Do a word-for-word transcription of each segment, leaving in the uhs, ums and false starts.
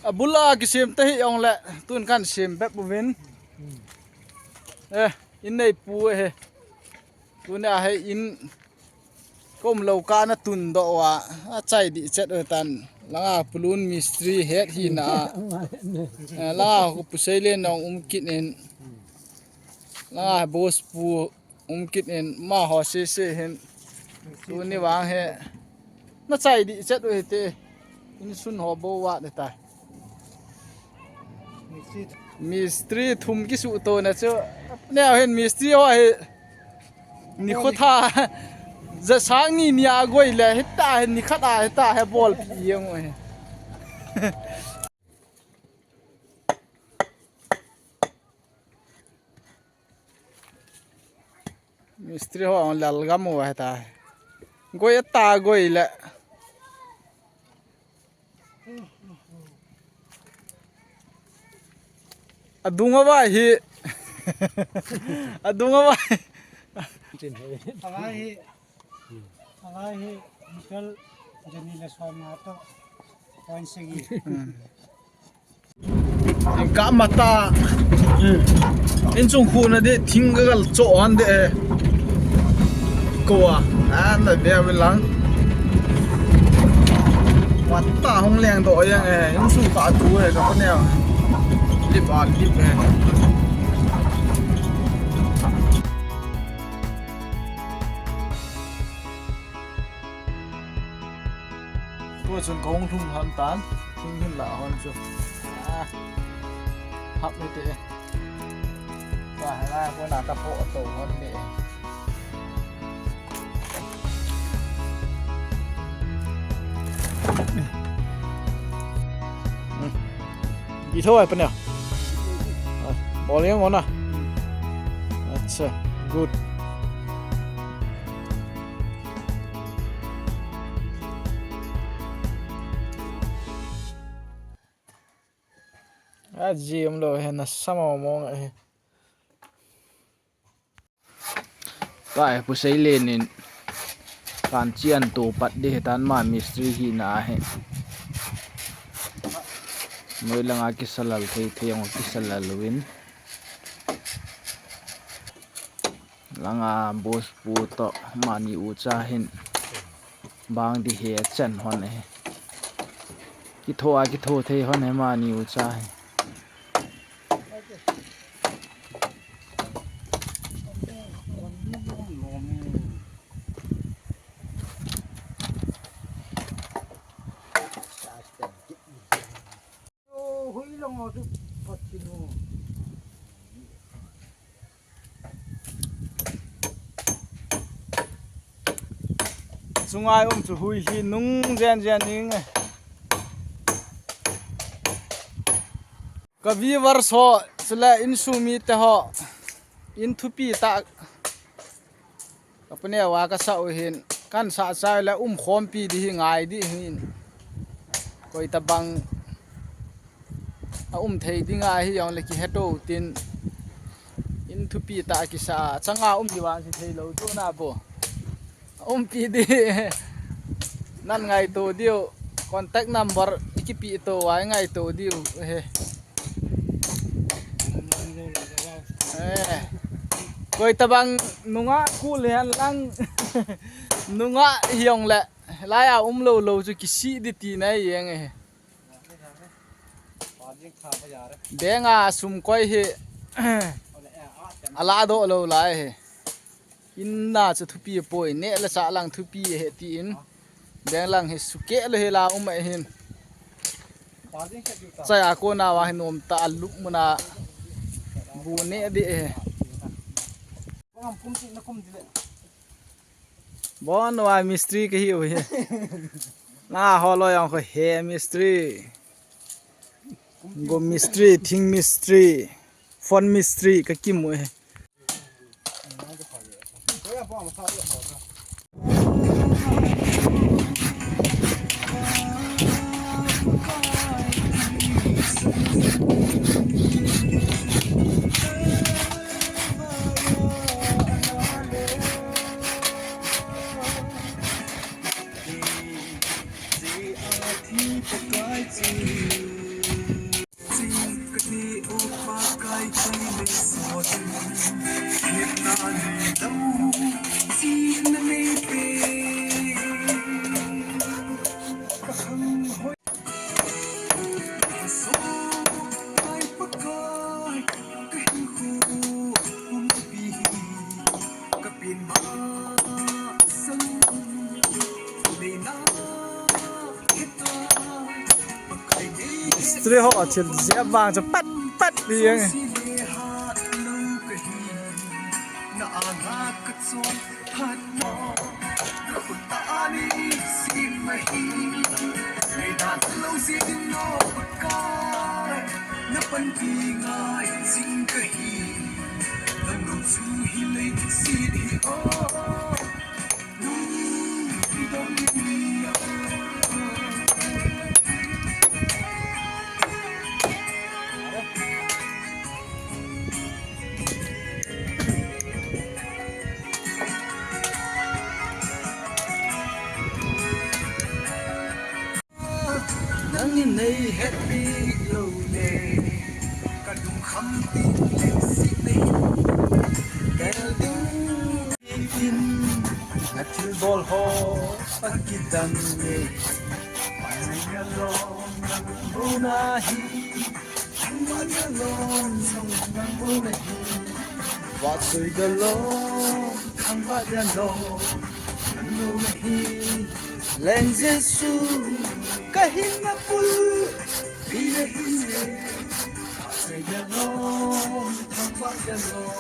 Abul a kisem te hi ong le, tun kan sem bep uvin. Eh, in nei pu he. Tun a he in kom lo ka na tun do wa, a chai di chet u tan. Langa pulun mistri het hi na. Eh, langa ko pusei le nong um kit in. Langa boss pu um kit in ma ho se se hin. Tuni vang he. Na chai di chet u hite. In sun ho bo wa de tai. Mistri thum kisu to na chu. Neo hin mistri ho hi. Ni kho tha. Za sang ni ni a goi le hita he ni khat a hita he bol pi yeng u he. Mistri ho ang lal gam u hita. Goi ta goi le. Adung a vai hi. Adung a vai. Alai hi. Alai hi. Michael Jani le Sona to. Point segi. Ka mata. In chung khu na de thing ka gal cho han de. Ko a. An da be lang. Mata hung leng do yang e. In su ka tu e ka ne. Lip a lip e. Tua chun ka hung lhung han tan, thing hin la hon chu. Ah, hap ni te. Ka hela ko na ka pho to hon ni. Di tho ai pa ne. Ah, bol yang hon na. Acha, good. A jim lo he na sama mong he. Ka he pusei le nin kan chian to pat de he tan ma mistri hi na he. Noi langa kisalal thei thei ang kisalal win. Langa boss pu to mani u cha hin bang di he chen hon he. Kitho a kitho thei hon he mani u cha he. Chungai um chu hui hi nung jen jen ning e. Ka viewers ho, chule insung mite ho, in thupi tah. Ka paneo a ka sa u hin, kan sa chai le um khompi di hi ngai di hin. Koi tabang a um thei di ngai hi jong le kihe to tin. In thupi tah kisa, changa um di vang si thei lo tu na bo. A umpi di. Nan ngai to diu. Contact number i kipi to a i ngai to diu. He. Eh. Koi tabang nunga kul hen lang. Nunga hiong le. Laya um lo lo chu kisi di ti na yeng e. Bank a sum koi hi. Ala do lo lai he. In na chu thupi poi, ne le sa lang thupi he ti in. Bank lang he suke le he la um e hin. Chai a ko na wa he nom ta a lup muna bu ne de he. Bon wa mistri ke hi u he. Na ho lo yang ko he mistri. Go mistri, thing mistri, phone mistri, ka kimu he. Tui ho thil jep vang chu pat pat ding. Nangin nei het ding lou le, ka lungkham ding leh si nei tel ding. Tin, na thil bol ho, a kidang e. Mai na lo, nang lo na hi. Thangvah dia lou, nang lo na hi. Vahchoi dia lou, thangvah dia lou, nang lo na hi. Leng Jesu, ka hinna bulpi na hi. Vahchoi dia lou, thangvah dia lou.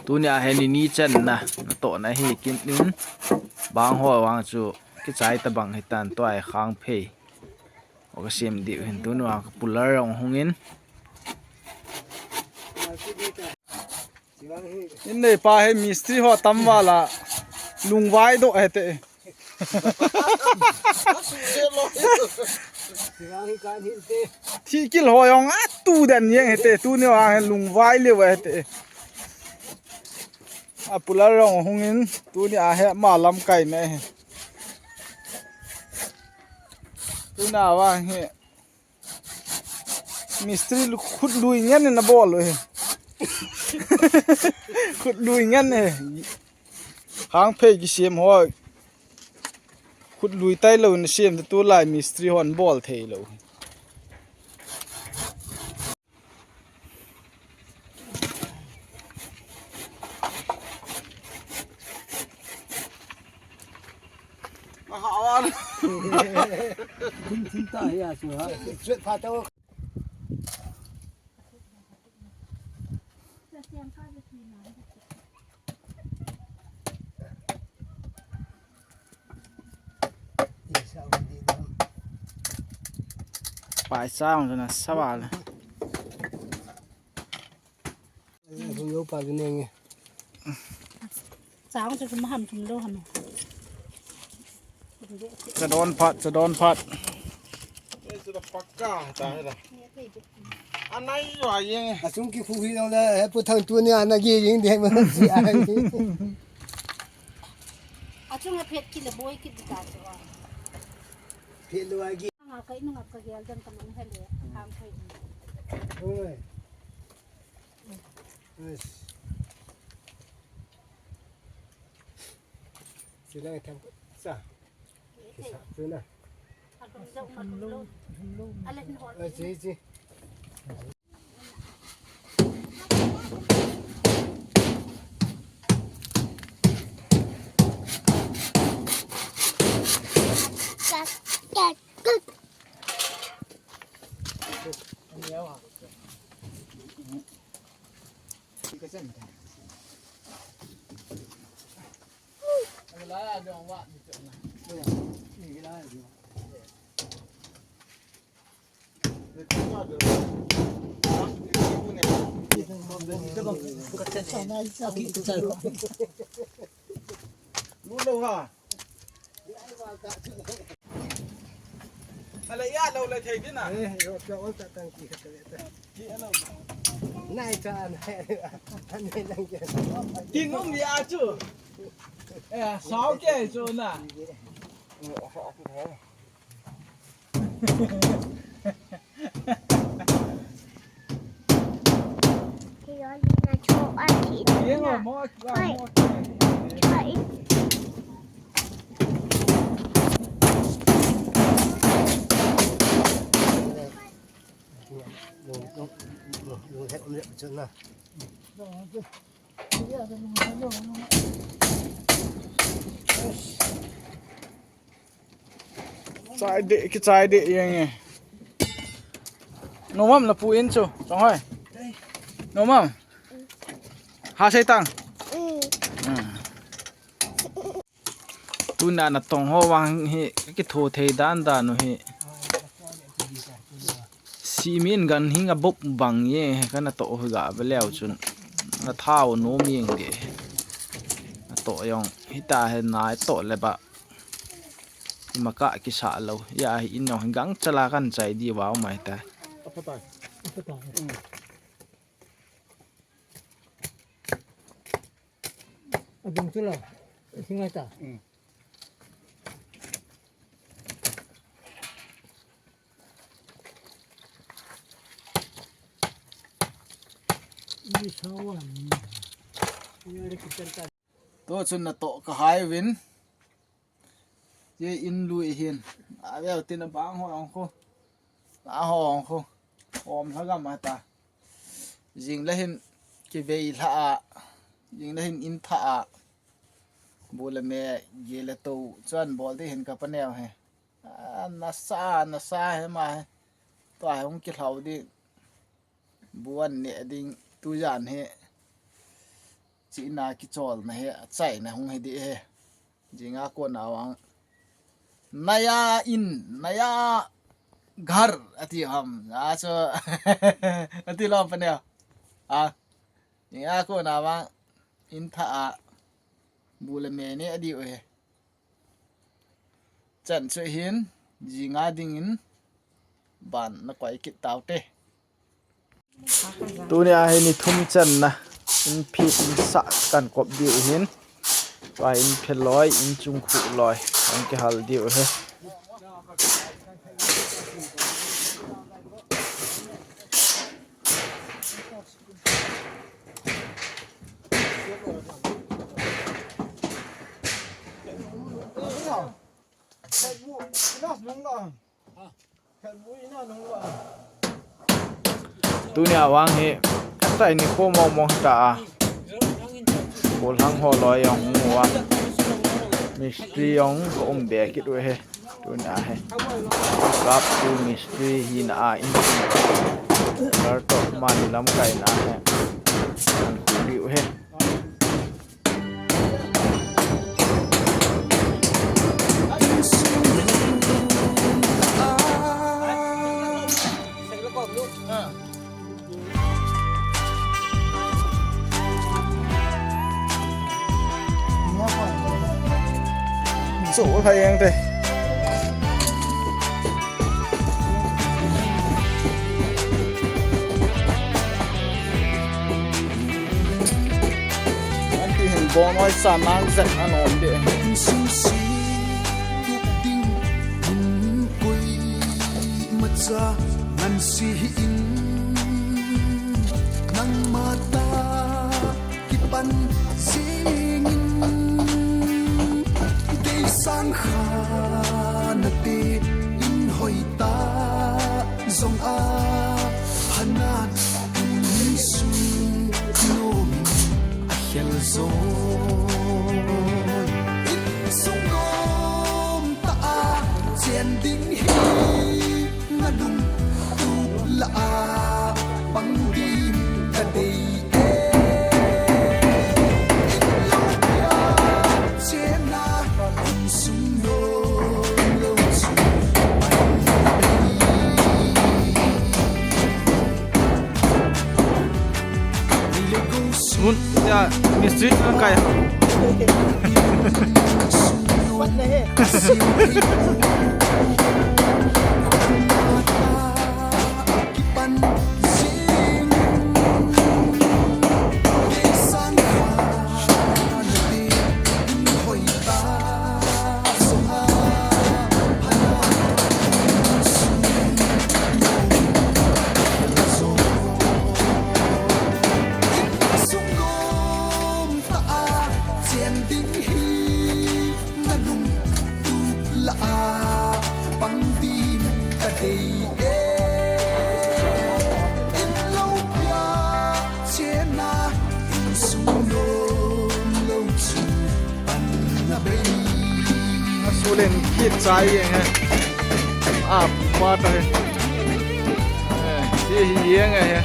Tunia hi ni ni channa, natohna hi kin in, bang ho vang chu kichai tabang hitan, tua hi khangphei. Ka sem diu hin, tunia ka pular jong hung in. In neipa hi mistri ho tam val a lungvai doh hite. Thihkil ho jong atu den jeng hite, tunia hi lungvai leu hite. A pular jong hung in, tunia hi ama lamkai na hi. Tunia vang hi. Mistri lu-, khut lui ngen in abol u hi. Khut lui ngen hi. Khangphei kisem ho. Khut lui tailou in asem te, tulai mistri hon bol theilou. Thim, thim ta hi a chu ha. Sweat pha tao. Pai sa ong na sa ba le. Hung yo pa ke neng e. Sa ong chu ma ham thum lo ham. Cha don phat, cha don phat. Ei, chu da pakka ta he da. Anai yo a yeng. Asung kikhu hi lo le, he pu thang tu ni ana gi yeng de ma si a. Achung a phet kile boi kit ta chu a. Phet lo a gi. Nga kai nung a ka gel dan ka nung hele, khang kai. Oi. Yes. Sila thang sa. Sa tu na. Ala hin hol. Oi, si, si. Lu lo ha. Ala ya lo le thei din a. Eh, yo, ka ol ta tang ki ka le ta. Ki alo. Nai cha, nai, nai lang ke. Ki ngum ya chu. Eh, sao ke chu na. Chai de, kichai de jeng e. Nomam napu in chu, Chonghoi. Nomam. Ha sei tang. Tuna natong ho vang hi kitho thei dan dan u hi. Simin gan hing a bop bang ye, kana to hi ga ve leu chun. Na thau no mieng de. Na to jong hita he nai to le ba. Ima ka kisa lo. Ya hi in jong gang chala kan chai di vau mai ta. Adung chu la, singai ta. Ni sawan. Ni le kitan ta. To chun na to ka hai vin. Ye in lui hin. A veu tin a bang ho ong kho. A ho ong kho. Om lha gam a ta. Jing le hin kivei lha a. Jing le hin in tha a. Bu le me ge le to chuan bol di hin ka pa neo he. A, nasa, nasa he ma he. Tua he hung kilhau di. Bu an ne ding tu jan he. China kicholna he, a chaina hung hi di he. Jinga kona vang. Naya in, naya ghar, ati ham. A, so, ati lo pa ne. A, jinga kona vang. In tha a. Bu le me ne adi u he. Chan chu hin, jinga dingin, ban na koi kit tau te. Tuni a hi ni thum channa, in phit in sa kan kop diu hin. Tua in phe loi, in chung khu loi, an kihal diu hi. Tuni a vang hi, katai ni ko mong mong ta a. Ko lang ho loi jong hung u a. Mistri jong ko um be kit u he. Tuni a he. Kap tu mistri hi na a in. Kar to man lam kai na he. An ku bi u he. Chu lha jeng te. Anti hin bon oi sa nang zet an om de. Sung si, tuk ding, hun koi, macha, ngan si hi in. Nangma ta kipan jingin, dei sang kha nate in hoi ta jong a, hana in sung nom a khel zo. In sung nom ta a chen ding hi. Nalung tup la a pang din ka dei e. Chena kum sung lo lo chu. Mun ya mistri kai. Chen ding hi nalung tup la a pang din Len kit chai jeng e. A, pa ta he. Eh, hi hi jeng e he.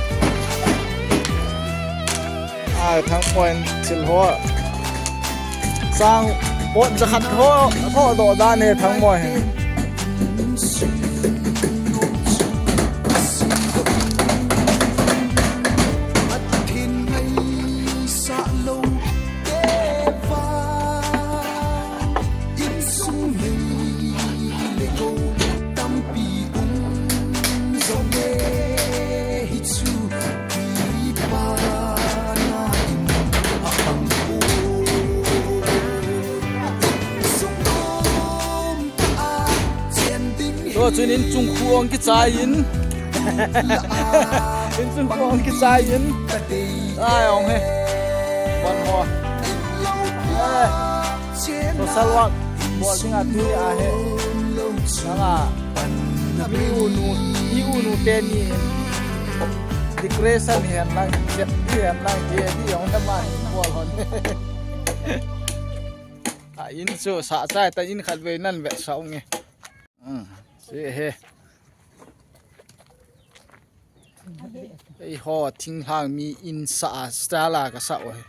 A, Thangmoi in thil ho. Sang pot jakhat ho, ho doh dan e Thangmoi he. Tua chun in chung khu ong kichai in. In chung khu ong kichai in. Ai ong he. Wan ho. Eh. Social work. Bol singa tu ni a he. Nanga. Mi unu, mi unu teni. Decoration hihen lang, set hihen lang, hi, hi, ong he man, bol hon. A in chu sa chai ta in khat vei nan vetsah ung e. Hmm, si he. Eiho, thinglhang mi in sa a style a kasah u he.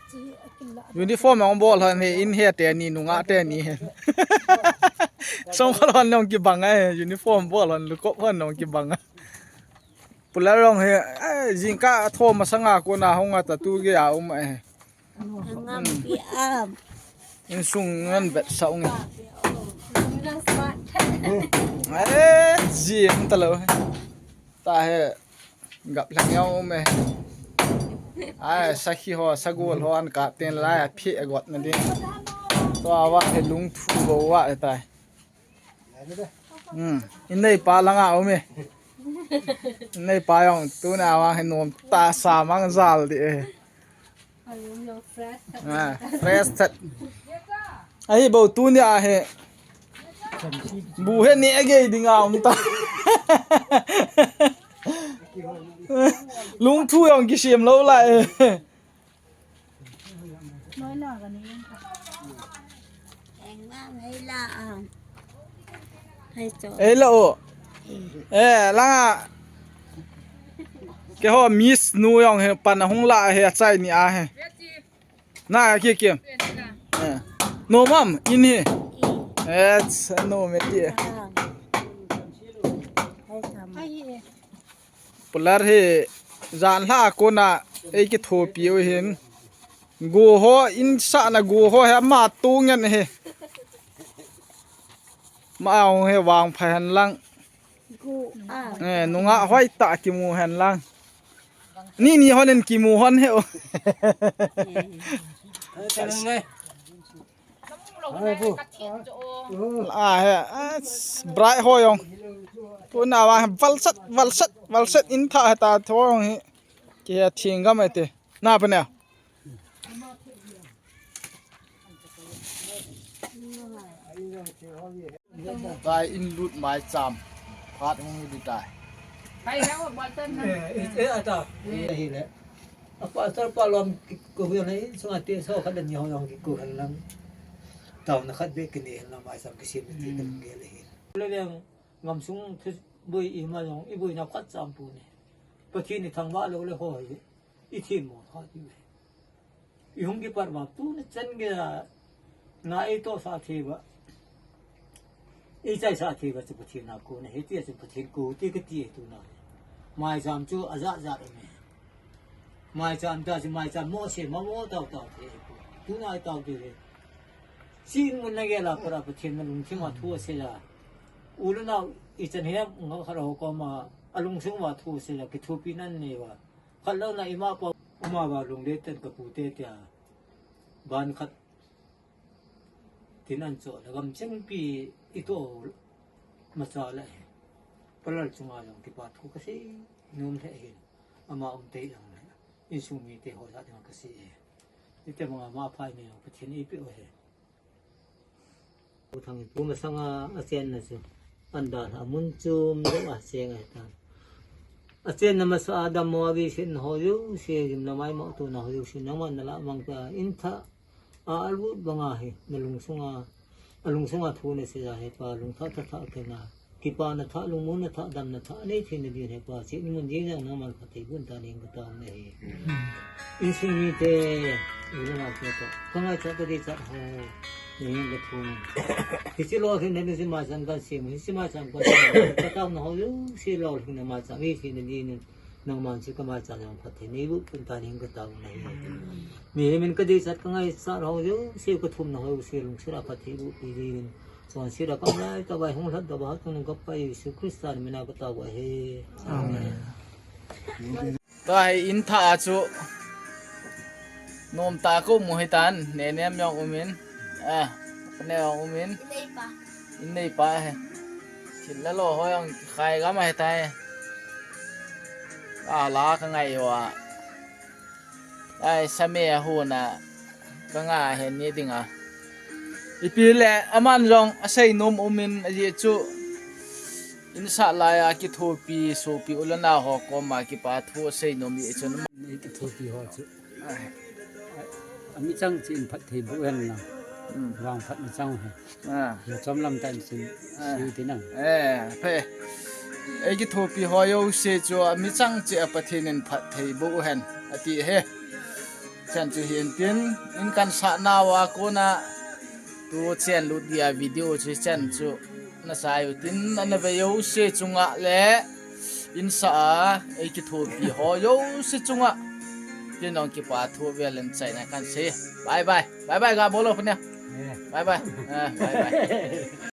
Uniform ong bol hon he, in he teni, nungah teni he. Song hon ong kibang a he, uniform bol hon, lukop hon ong kibang a. Pula rong he, eh, jingkah thom masanga kona hung a tatu ge a um a he. Ngam pi am. Insung ngan vetsah ung e. Eh, ji, um ta lou. Ta he, gap lang yau um e. Ai, sakhi ho, sagol ho an kap ten lai, a phi a got na din. Tua va he lungthu bou va he tai. Hmm. In neipa langa um e. In neipa jong tuna vang hi nom tah sa mang jal di e. Ah, fresh tah. Ahi bou tuni a he. Bu he ne gei dinga um ta. Lungthu jong kisem lou lai e. Eng lang hei la ang. Hei cho. Ei la o. Eh, langa. Keiho miss nu jong he pan ahung la he achai ni a he. Na ki ki. Eh. No mam in he. Eh, no me ti. Hei tham. Pular hi janhi a kona eikithopi u hin. Go ho in sahna go ho hi ama tu ngen hi. Ma ong hi vangpha hen lang. Go a. Eh, nungah hoi tah kimu hen lang. Ni ni hon in kimu hon hi o. A he, a, bright ho jong. Tuna vang valset, valset, valset in tha he ta tho jong hi. Ki he thing gam e te. Na pa ne. Tai in lut mai cham. Phat hung di tai. Kai he o bol tan na. Eh, eh, ata. Eh, hi le. A pastor pa lom ki, ko hu le, sunga te so khat le ni ho jong ki ko khan lang. Taona khat be ki ne lang mai sam ki sim ti kan ge le hi. Le veng ngam sung thu bui i ma jong, i bui na khat cham pu ni. Pathen i thangvah lou le ho hi. I thim mo kha ti le. I hung kipat vang tuni chan geiya na eitohsah thei uva. Eichaisah thei uva chu Pathen a kon ahi tia chu Pathen kon ti kati e tuna. Maicham chu ajat jat um e. Maicham ta chu maicham mo se ma mo tau tau thei e. Tuna i tau thei e. Chin mun na gel a pat a Pathen na lungthim a thu asei a. U le nao ichan hiam ngah khat ho koma alungsung uva thu asei a kithopi nan nei uva. Khat lou na ima pa uma uva lungle ten ka pute tia. Ban khat tin an cho le gam chengpi i to ma cha le he. Palal chunga jong kipa thu ka sei nom le he. Ama um tei lang le. Insung mite ho jat ding ka sei e. Ite manga ma phai ni jong Pathen i pe u he. U Thang in pu masanga a chenna chu. An dan a mun chom deuh a cheng ahi tan. A chenna masa a dammo a veisetna ho jouse, gimna maimau tona ho jouse, nangman na lah mang ta in tha a, a lut banga hi, na lungsunga Alungsunga thu nasei a hepa, lungthah thathah kena, kipana thah, lungmonna thah, damna thah anei theina din hepa, chihna mun jeng jang nangman phatthei boh in tahen kataona ahi. Insung mite, u le nao te toh kangaichat kadeichat ho, nahin kathum in. Hiche lolhing na hiche maicham kasem, hiche maicham kasem, kataona ho jouse lolhing na maicham hi theina din in, nangman chu kamaicham jong phatthei neiboh in tahen kataona ahi. Mihem in kadeichat kangaichat ho jouse, kathumna ho jouse lungset a phatthei boh pi din, chonset a kaum laitah vai hung lhatdoh a hatchungnung kaPa Jesu Christa mina katao ahi. Amen. Tua hi in thah a chu nomtah a kaum u hitan, nenem jong umin, a, neo jong umin, inneipa hi. Thil le lo ho jong khai gam ahitai. Ala kangai uva. Ai, same ahon a kanga ahin ni dinga. Ipi le aman jong aseinom umin ajeh chu, insah laiya kithopi sopi u le nao ho koma kipa thu aseinom jeh chun. Nei kithopi ho chu, amichang cheh in phatthei boh hen lang. Vangphatna chang hi. Nachom lam tah in sei ti nang. Phe. Eikithopi ho jouse chu amichang cheh a Pathen in phatthei boh hen ati hi. Chan chu hin tin, in kansah nauva kona tu chen lut dia video chu chan chu nasai utin, ana ve jouse chunga le insah a eikithopi ho jouse chunga tin jong kipa thu vel in chaina kansei. Bye bye. Bye bye ga bol o pune. Bye bye. Bye bye.